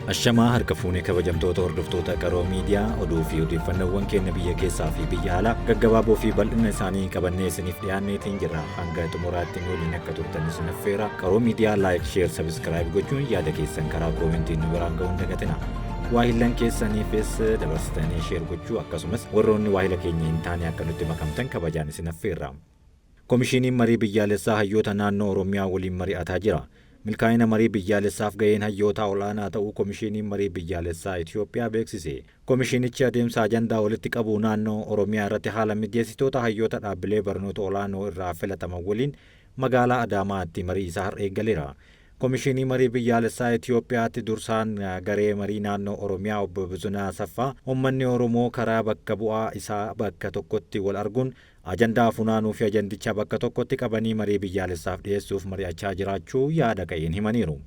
Ashamaa harka fuunee kabajamtoota hordoftoota Qaroo Miidiyaa oduu fi odeeffannoowwan keenya biyya keessaa fi biyya alaa gaggabaaboo fi bal'ina isaanii qabannee isiniif dhiyaanneetiin jirra. Hanga xumuraatti nu waliin akka turtan isin affeera. Qaroo Miidiyaa like, share, subscribe gochuun yaada keessan karaa koomentiin nu biraan ga'uun dagatina. Waahillan keessaniifis dabarsitanii share gochuu akkasumas warroonni waahila keenya hin taane akka nutti makamtan kabajaan isin affeerra. Komishiniin marii biyyaalessaa hayyoota naannoo Oromiyaa waliin mari'ataa jira. Milkaa'ina marii biyyaalessaaf gaheen hayyootaa ol'aanaa ta'uu Komishiniin Marii Biyyaalessaa Itiyoophiyaa beeksise. Komishinichi adeemsa ajandaa walitti qabuu naannoo Oromiyaa irratti haala mijeessitoota hayyoota dhaabbilee barnoota ol'aanoo irraa filataman waliin magaalaa Adaamaatti marii isaa har'a eegaleera. Komishinii Marii Biyyaalessaa Itiyoophiyaatti dursaan garee marii naannoo Oromiyaa obbo Bizunaa Asaffaa uummanni Oromoo karaa bakka bu'aa isaa bakka tokkotti wal arguun ajandaa funaanuu fi ajandicha bakka tokkotti qabanii marii biyyaalessaaf dhiyeessuuf mari'achaa jiraachuu yaada ka'een himaniiru.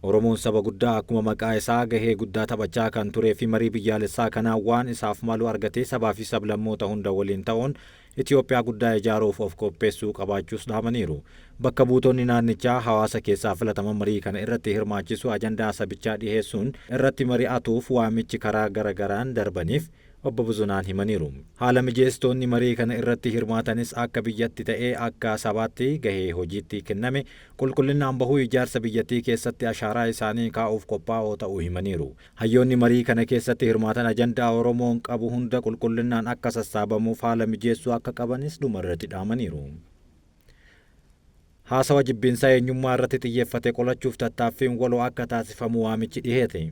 Oromoon saba guddaa akkuma maqaa isaa gahee guddaa taphachaa kan turee fi marii biyyaalessaa kanaan waan isaaf malu argatee sabaa fi sablammoota hunda waliin ta'uun Itiyoophiyaa guddaa ijaaruuf of qopheessuu qabaachuus dhaamaniiru. Bakka buutonni naannichaa hawaasa keessaa filataman marii kana irratti hirmaachisuu ajandaa sabichaa dhiheessuun irratti mari'atuuf waamichi karaa gara garaan darbaniif Obbo Buzunaan himaniiru. Haala mijeessitoonni marii kana irratti hirmaatanis akka biyyatti ta'ee akka sabaatti gahee hojiitti kenname qulqullinnaan bahuu ijaarsa biyyattii keessatti ashaaraa isaanii kaa'uuf qophaa'oo ta'uu himaniiru. Hayyoonni marii kana keessatti hirmaatan ajandaa Oromoon qabu hunda qulqullinnaan akka sassaabamuuf haala mijeessuu akka qabanis dhumarratti dhaamaniiru. Haasawa jibbiinsaa eenyummaa irratti xiyyeeffate qolachuuf tattaaffiin waloo akka taasifamu waamichi dhiheete.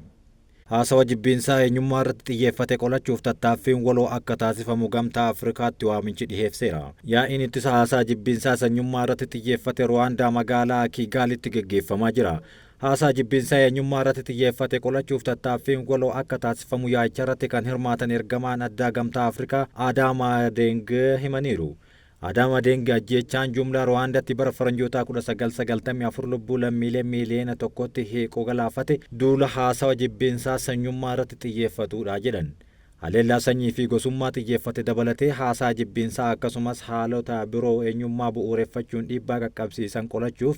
Haasawa jibbiinsaa eenyummaa irratti xiyyeeffate qolachuuf tattaaffiin waloo akka taasifamu Gamtaa Afrikaatti waamichi dhiheefseera. Yaa'iin ittisa haasaa jibbiinsaa sanyummaa irratti xiyyeeffate Ruwaandaa magaalaa Kigaalitti geggeeffamaa jira. Haasaa jibbiinsaa eenyummaa irratti xiyyeeffate qolachuuf tattaaffiin waloo akka taasifamu yaa'icharratti kan hirmaatan ergamaan addaa Gamtaa Afrikaa Adaamaa Deng himaniiru. Adaama Deng ajjeechaan jumlaa Ruwaandatti bara faranjootaa 1994 lubbuu lammiilee miiliyoona tokkotti hiiqu galaafate duula haasawa jibbiinsaa sanyummaa irratti xiyyeeffatudha jedhan. Haleellaa sanyii fi gosummaa xiyyeeffate dabalatee haasaa jibbiinsaa akkasumas haalota biroo eenyummaa bu'uureffachuun dhiibbaa qaqqabsiisan qolachuuf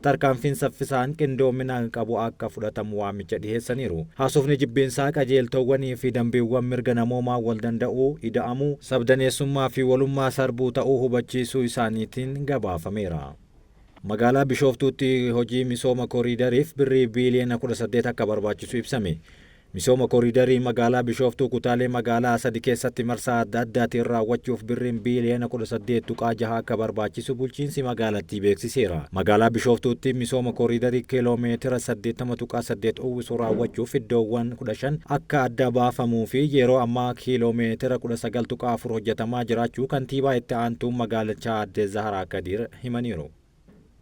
tarkaanfiin saffisaan qindoominaan qabu akka fudhatamu waamicha dhiheessaniiru. Haasofni jibbiinsaa qajeeltowwanii fi dambiiwwan mirga namoomaa wal danda'uu, ida'amuu, sabdaneessummaa fi walummaa sarbuu ta'uu hubachiisuu isaaniitiin gabaafameera. Magaalaa Bishooftuutti hojii misooma koriidariif birrii biiliyoona 18 akka barbaachisu ibsame. Misooma koriidarii magaalaa Bishooftuu kutaalee magaalaa sadi keessatti marsaa adda addaatiin raawwachuuf birriin biiliyoona 18.6 akka barbaachisu bulchiinsi magaalattii beeksiseera. Magaalaa Bishooftuutti misooma koriidarii kiiloomeetira 80.8 uwwisu raawwachuuf iddoowwan 15 akka adda baafamuu fi yeroo ammaa kiiloomeetira 19.4 hojjetamaa jiraachuu kantiibaa itti aantuun magaalichaa aadde Zaharaa Kadiir himaniiru.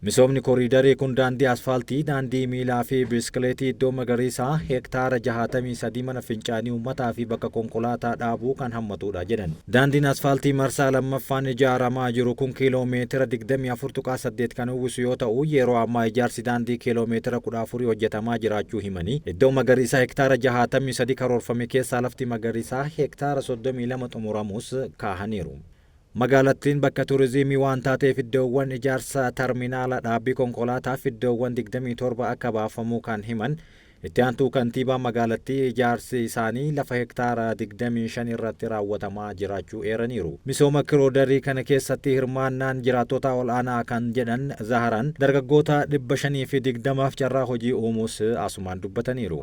Misoomni koriidarii kun daandii asfaaltii, daandii miilaa fi biskileetii iddoo magariisaa hektaara 63 mana fincaanii uummataa fi bakka konkolaataa dhaabuu kan hammatudha jedhan. Daandiin asfaaltii marsaa lammaffaan ijaaramaa jiru kun kiiloo meetira 24.8 kan uwwisu yoo ta'u yeroo ammaa ijaarsi daandii kiiloo meetira 14 hojjetamaa jiraachuu himanii iddoo magariisaa hektaara 63 karoorfame keessaa lafti magariisaa hektaara 32 xumuramus kaahaniiru. Magaalattiin bakka turizimii waan taateef iddoowwan ijaarsa tarminaala dhaabbii konkolaataaf iddoowwan 27 akka baafamuu kan himan itti aantuu kantiibaa magaalattii ijaarsi isaanii lafa hektaara 25 irratti raawwatamaa jiraachuu eeraniiru. Misooma kiroodarii kana keessatti hirmaannaan jiraattota ol'aanaa kan jedhan Zaharaan dargaggoota 520f carraa hojii uumuus asumaan dubbataniiru.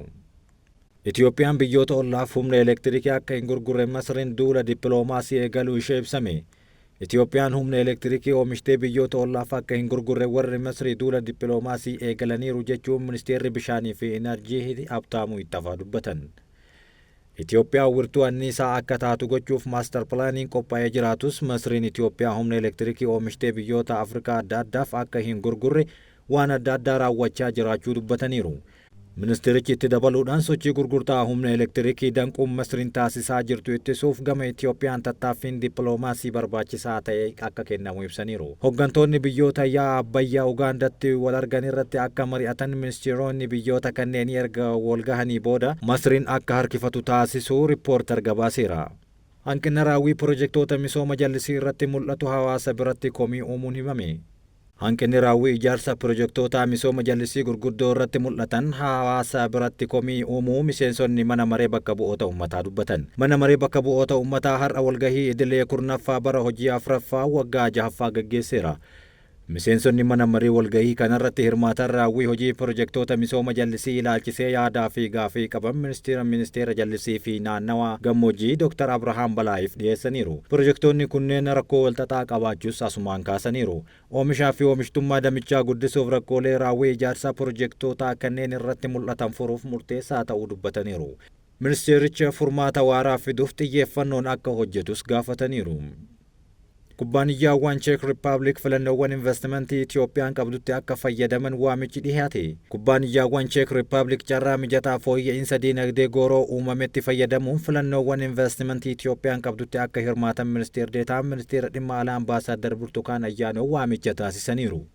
Itiyoophiyaan biyyoota ollaaf humna elektirikii akka hin gurgurre Masriin duula dippiloomaasii eegaluu ishee ibsame. Itiyoophiyaan humna elektirikii oomishtee biyyoota ollaaf akka hin gurgurre warri Masrii duula dippiloomaasii eegalaniiru jechuun ministeerri bishaanii fi inarjii Habtaamuu Ittafaa dubbatan. Itiyoophiyaan wirtuu anniisaa akka taatu gochuuf maastar pilaaniin qophaa'ee jiraatus Masriin Itiyoophiyaa humna elektirikii oomishtee biyyoota Afrikaa adda addaaf akka hin gurgurre waan adda addaa raawwachaa jiraachuu dubbataniiru. Ministeerichi itti dabaluudhaan sochii gurgurtaa humna elektirikii danquun Masriin taasisaa jirtu ittisuuf gama Itiyoophiyaan tattaaffiin dippiloomaasii barbaachisaa ta'e akka kennamu ibsaniiru. Hoggantoonni biyyoota yaa'a Abbayyaa Ugaandatti wal argan irratti akka mari'atan ministeeronni biyyoota kanneenii erga wal gahanii booda Masriin akka harkifatu taasisuu Rippoortar gabaaseera. Hanqina raawwii pirojektoota misooma jallisii irratti mul'atu hawaasa biratti komii uumuun himame. Hanqinni raawwii ijaarsa pirojektoota misooma jallisii gurguddoo irratti mul'atan hawaasa biratti komii uumuu miseensonni mana maree bakka bu'oota uummataa dubbatan. Mana maree bakka bu'oota uummataa har'a walgahii idilee 10ffaa bara hojii 4ffaa waggaa 6ffaa gaggeesseera. Miseensonni mana marii walgahii kanarratti hirmaatan raawwii hojii pirojektoota misooma jallisii ilaalchisee yaadaa fi gaafii qaban ministeera ministeera jallisii fi naannawaa gammoojjii Dr. Abrahaam Balaayiif dhiyeessaniiru. Pirojektoonni kunneen rakkoo walxaxaa qabaachuus asumaan kaasaniiru. Oomishaa fi oomishtummaa damichaa guddisuuf rakkoolee raawwii ijaarsa pirojektootaa kanneen irratti mul'atan furuuf murteessaa ta'uu dubbataniiru. Ministeericha furmaata waaraa fiduuf xiyyeeffannoon akka hojjetus gaafataniiru. Kubbaaniyyaawwan Cheek Rippaabilik filannoowwan investimentii Itiyoophiyaan qabdutti akka fayyadaman waamichi dhiyaate. Kubbaaniyyaawwan Cheek Rippaabilik carraa mijataa fooyya'insa diinagdee gooroo uumametti fayyadamuun filannoowwan investimentii Itiyoophiyaan qabdutti akka hirmaatan ministeer deetaan ministeera dhimma alaa Ambaasaaddar Burtukaan Ayyaanoo waamicha taasisaniiru.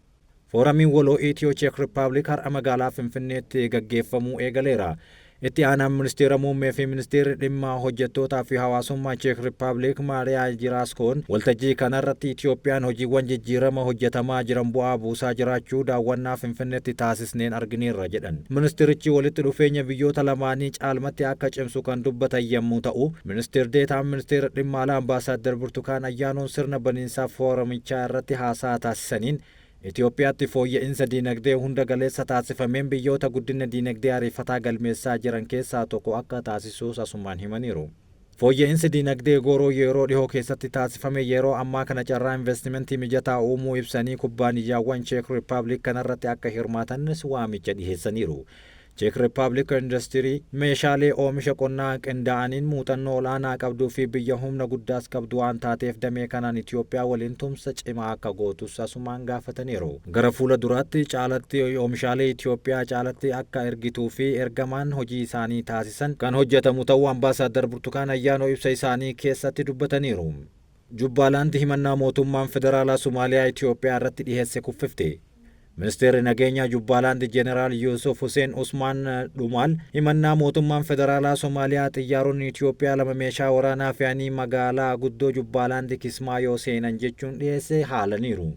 Fooramiin waloo Itiyoo Cheek Rippaabilik har'a magaalaa Finfinneetti gaggeeffamuu eegaleera. Itti aanaan ministeera muummee fi ministeerri dhimma hojjettootaa fi hawaasummaa Cheek Rippaabilik Maariyaa Jiraaskoon waltajjii kanarratti Itiyoophiyaan hojiiwwan jijjiirama hojjetamaa jiran bu'aa buusaa jiraachuu daawwannaa Finfinneetti taasisneen argineerra jedhan. Ministeerichi walitti dhufeenya biyyoota lamaanii caalmatti akka cimsu kan dubbatan yommuu ta'u, ministeer deetaan ministeera dhimma alaa Ambaasaaddar Burtukaan Ayyaanoon sirna baniinsaa fooramichaa irratti haasaa taasisaniin Itoophiyaatti fooyya'insa diinagdee hunda galeessa taasifameen biyyoota guddina diinagdee ariifataa galmeessaa jiran keessaa tokko akka taasisuus asumaan himaniiru. Fooyya'insi diinagdee gooroo yeroo dhihoo keessatti taasifame yeroo ammaa kana carraa investimentii mijataa uumuu ibsanii kubbaaniyyaawwan Cheek Rippaabilik kanarratti akka hirmaatanis waamicha dhiheessaniiru. Cheek Rippaabilik industirii meeshaalee oomisha qonnaa qindaa'aniin muuxannoo olaanaa qabduu fi biyya humna guddaas qabdu waan taateef damee kanaan Itoophiyaa waliin tumsa cimaa akka gootus asumaan gaafataniiru. Gara fuula duraatti caalatti oomishaalee Itoophiyaa caalatti akka ergituu fi ergamaan hojii isaanii taasisan kan hojjetamu ta'uu Ambaasaaddar Burtukaan Ayyaanoo ibsa isaanii keessatti dubbataniiru. Jubbaalaandi himannaa mootummaan federaalaa Somaaliyaa Itoophiyaa irratti dhiheesse kuffifte. Ministeerri nageenyaa Jubbaalaand Jeneraal Yuusuf Hussein Usmaan Dhumaal himannaa mootummaan federaalaa Somaaliyaa xiyyaaronni Itoophiyaa lama meeshaa waraanaa fe'anii magaalaa guddoo Jubbaalaand Kismaayoo seenan jechuun dhiyeesse haalaniiru.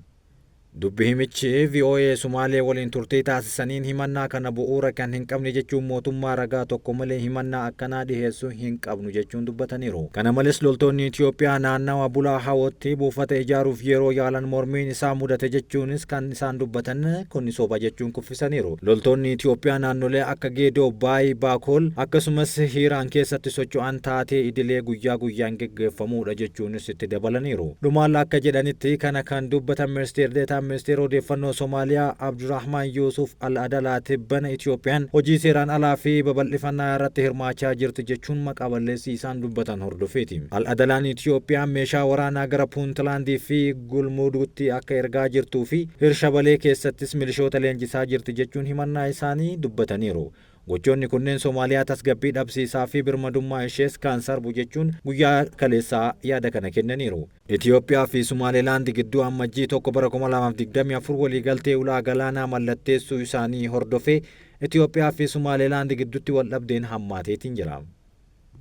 Dubbi himichi VOA Sumaalee waliin turtii taasisaniin himannaa kana bu'uura kan hin qabne jechuun mootummaa ragaa tokko malee himannaa akkanaa dhiheessuu hin qabnu jechuun dubbataniiru. Kana malees loltoonni Itoophiyaa naannawa Bulaa Hawootti buufata ijaaruuf yeroo yaalan mormiin isaa mudate jechuunis kan isaan dubbatan kun soba jechuun kuffisaniiru. Loltoonni Itoophiyaa naannolee akka Geedoo, Baay, Baakool akkasumas Hiiraan keessatti socho'an taatee idilee guyyaa guyyaan geggeeffamuudha jechuunis itti dabalaniiru. Dhumaalla akka jedhanitti kana kan dubbatan ministeer deetaan ministeera odeeffannoo Somaaliyaa Abdurrahman Yuusuf Al-Adalaa tibbana Itoophiyaan hojii seeraan alaa fi babal'ifannaa irratti hirmaachaa jirti jechuun maqaa balleessii isaan dubbatan hordofeeti. Al-Adalaan Itoophiyaan meeshaa waraanaa gara Puuntlaandii fi Gulmuuduutti akka ergaa jirtuu fi Hirshabalee keessattis milishoota leenjisaa jirti jechuun himannaa isaanii dubbataniiru. Gochoonni kunneen Somaaliyaa tasgabbii dhabsiisaa fi birmadummaa ishees kan sarbu jechuun guyyaa kaleessaa yaada kana kennaniiru. Itoophiyaa fi Somaalilaand gidduu Ammajjii 1 bara 2024 waliigaltee ulaa galaanaa mallatteessuu isaanii hordofee Itoophiyaa fi Somaalilaand gidduutti wal dhabdeen hammaateetiin jira.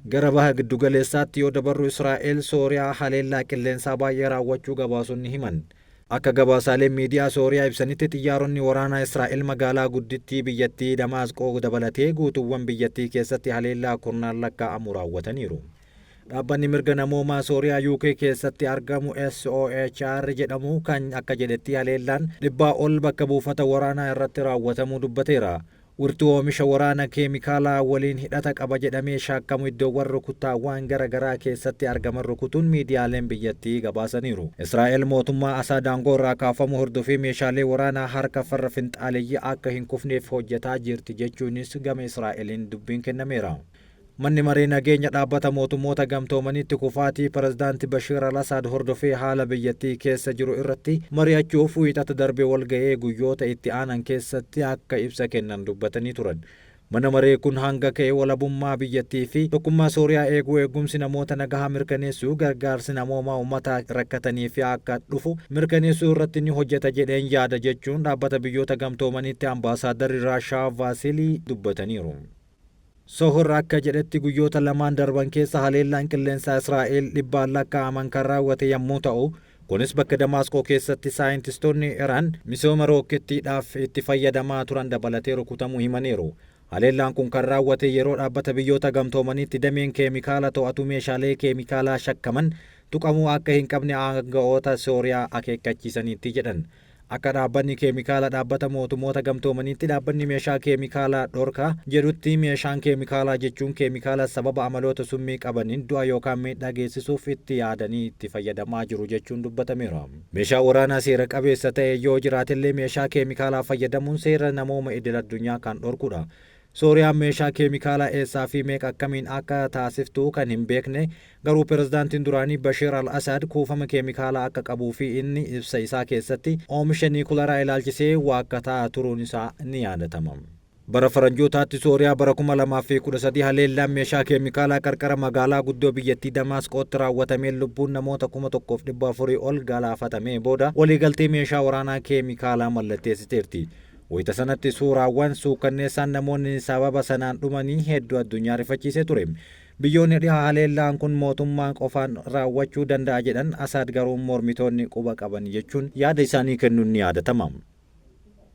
Gara baha giddugaleessaatti yoo dabarru Israa'el Sooriyaa haleellaa qilleensaa baay'ee raawwachuu gabaasonni himan. Akka gabaasaaleen miidiyaa Sooriyaa ibsanitti xiyyaaronni waraanaa Israa'el magaalaa guddittii biyyattii Damaasqoo dabalatee guutuuwwan biyyattii keessatti haleellaa kurnaan lakkaa'amu raawwataniiru. Dhaabbanni mirga namoomaa Sooriyaa UK keessatti argamu SOHR jedhamu kan akka jedhetti haleellaan dhibbaa ol bakka buufata waraanaa irratti raawwatamuu dubbateera. Wirtuu oomisha waraana keemikaalaa waliin hidhata qaba jedhamee shaakkamu iddoowwan rukuttaawwan gara garaa keessatti argaman rukutuun miidiyaaleen biyyattii gabaasaniiru. Israa'el mootummaa Asaad aangoo irraa kaafamu hordofee meeshaalee waraanaa harka farra finxaaleyyii akka hin kufneef hojjetaa jirti jechuunis gama Israa'eliin dubbiin kennameera. Manni maree nageenya dhaabbata mootummoota gamtoomaniitti kufaatii pirezidaanti Bashiir al-Asaad hordofee haala biyyattii keessa jiru irratti mari'achuuf wiixata darbe walga'ee guyyoota itti aanan keessatti akka ibsa kennan dubbatanii turan. Mana maree kun hanga ka'e walabummaa biyyattii fi tokkummaa Sooriyaa eeguu, eegumsi namoota nagahaa mirkaneessuu, gargaarsi namoomaa uummata rakkatanii fi akka dhufu mirkaneessuu irratti ni hojjeta jedheen yaada jechuun dhaabbata biyyoota gamtoomaniitti ambaasaadarri Raashaa Vaasilii dubbataniiru. Sohor akka jedhetti guyyoota lamaan darban keessa haleellaan qilleensaa Israa'el dhibbaan lakkaa'aman kan raawwate yommuu ta'u, Kunis bakka Damaasqoo keessatti saayintistoonni Iraan misooma rookettiidhaaf itti fayyadamaa turan dabalatee rukutamuu himaniiru. Haleellaan kun kan raawwate yeroo Dhaabbata Biyyoota Gamtoomaniitti dameen keemikaala to'atu meeshaalee keemikaalaa shakkaman tuqamuu akka hin qabne aanga'oota Sooriyaa akeekkachiisaniitti jedhan. Akka Dhaabbanni Keemikaala Dhaabbata Mootummoota Gamtoomaniitti dhaabbanni meeshaa keemikaalaa dhorka jedhutti meeshaan keemikaalaa jechuun keemikaala sababa amaloota summii qabaniin du'a yookaan miidhaa geessisuuf itti yaadanii itti fayyadamaa jiru jechuun dubbatameera. Meeshaa waraanaa seera qabeessa ta'e yoo jiraatellee meeshaa keemikaalaa fayyadamuun seera namooma idil addunyaa kan dhorkudha. Sooriyaan meeshaa keemikaalaa eessaa fi meeqa akkamiin akka taasiftu kan hin beekne garuu pirezidaantiin duraanii Bashir al-Asaad kuufama keemikaalaa akka qabuu fi inni ibsa isaa keessatti oomisha niikularaa ilaalchisee waakkataa turuun isaa ni yaadatama. Bara faranjootaatti Sooriyaa bara 2013 haleellaan meeshaa keemikaalaa qarqara magaalaa guddoo biyyattii Damaasqootti raawwatameen lubbuun namoota 1400 ol galaafatamee booda waliigaltee meeshaa waraanaa keemikaalaa mallatteessiteerti. Wayita sanatti suuraawwan suukkanneessaan namoonni sababa sanaan dhumanii hedduu addunyaa rifachiisee ture. Biyyoonni dhihaa haleellaan kun mootummaa qofaan raawwachuu danda'a jedhan, Asaad garuu mormitoonni quba qaban jechuun yaada isaanii kennuun ni yaadatama.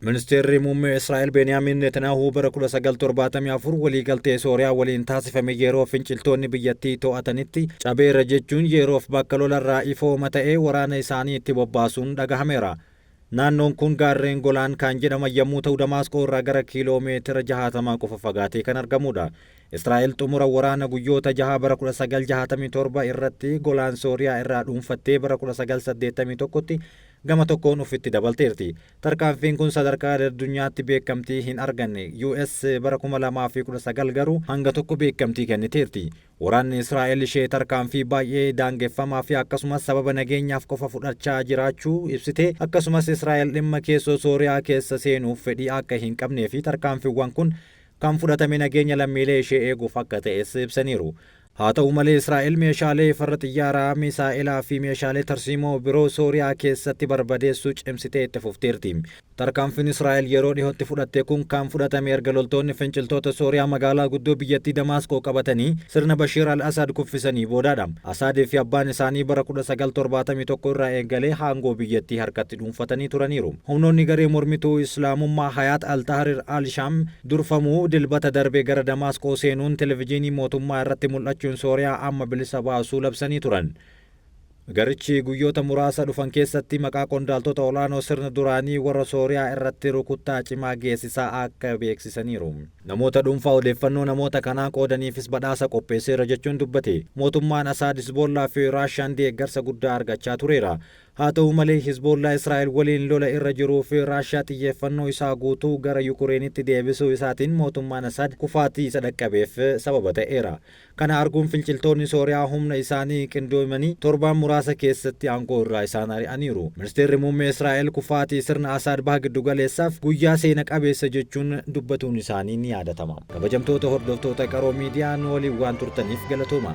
Ministeerri Muummee Israa'el Beeniyaamin Netanaahuu bara 1974 waliigaltee Sooriyaa waliin taasifame yeroo finciltoonni biyyattii to'atanitti cabeera jechuun yeroof bakka lolarraa ifooma ta'ee waraana isaanii itti bobbaasuun dhagahameera. Naannoon kun gaarreen Golaan kan jedhaman yommuu ta'u Damaasqoo irraa gara kiiloo meetira 60 qofa fagaatee kan argamudha. Israa'el xumura waraana guyyoota jahaa bara 1967 irratti Golaan Sooriyaa irraa dhuunfattee bara 1981tti gama tokkoon ofitti dabalteerti. Tarkaanfiin kun sadarkaa addunyaatti beekamtii hin arganne. US bara 2019 garuu hanga tokko beekamtii kenniteerti. Waraanni Israa'el ishee tarkaanfii baay'ee daangeffamaa fi akkasumas sababa nageenyaaf qofa fudhachaa jiraachuu ibsite, akkasumas Israa'el dhimma keessoo Sooriyaa keessa seenuuf fedhii akka hin qabnee fi tarkaanfiiwwan kun kan fudhatame nageenya lammiilee ishee eeguuf akka ta'es ibsaniiru. Haa ta'u malee Israa'el meeshaalee farra xiyyaaraa, misaa'elaa fi meeshaalee tarsiimoo biroo Sooriyaa keessatti barbadeessuu cimsitee itti fufteerti. Tarkaanfiin Israa'el yeroo dhihootti fudhatte kun kan fudhatame erga loltoonni finciltoota Sooriyaa magaalaa guddoo biyyattii Damaasqoo qabatanii sirna Bashiir al-Asaad kuffisanii boodaadha. Asaad fi abbaan isaanii bara 1971 irraa eegalee aangoo biyyattii harkatti dhuunfatanii turaniiru. Humnoonni garee mormituu Islaamummaa Hayaat al-Tahrir al-Sham durfamu Dilbata darbe gara Damaasqoo seenuun televijiinii mootummaa irratti mul'achuun Sooriyaa amma bilisa baasuu labsanii turan. Garichi guyyoota muraasa dhufan keessatti maqaa qondaaltota olaanoo sirna duraanii warra Sooriyaa irratti rukuttaa cimaa geessisaa akka beeksisaniiru. Namoota dhuunfaa odeeffannoo namoota kanaa qoodaniifis badhaasa qopheesseera jechuun dubbate. Mootummaan Asaad Hizboollaa fi Raashaan deeggarsa guddaa argachaa tureera. Haa ta'u malee Hizboollaa Israa'el waliin lola irra jiruu fi Raashaa xiyyeeffannoo isaa guutuu gara Yukureenitti deebisuu isaatiin mootummaan Asaad kufaatii isa dhaqqabeef sababa ta'eera. Kana arguun finciltoonni Sooriyaa humna isaanii qindoomanii torbaan muraasa keessatti aangoo irraa isaan ari'aniiru. Ministeerri Muummee Israa'el kufaatii sirna Asaad baha giddugaleessaaf guyyaa seena qabeessa jechuun dubbatuun isaanii ni yaadatama. Kabajamtoota hordoftoota Qaroo Miidiyaa nu waliin waan turtaniif galatooma.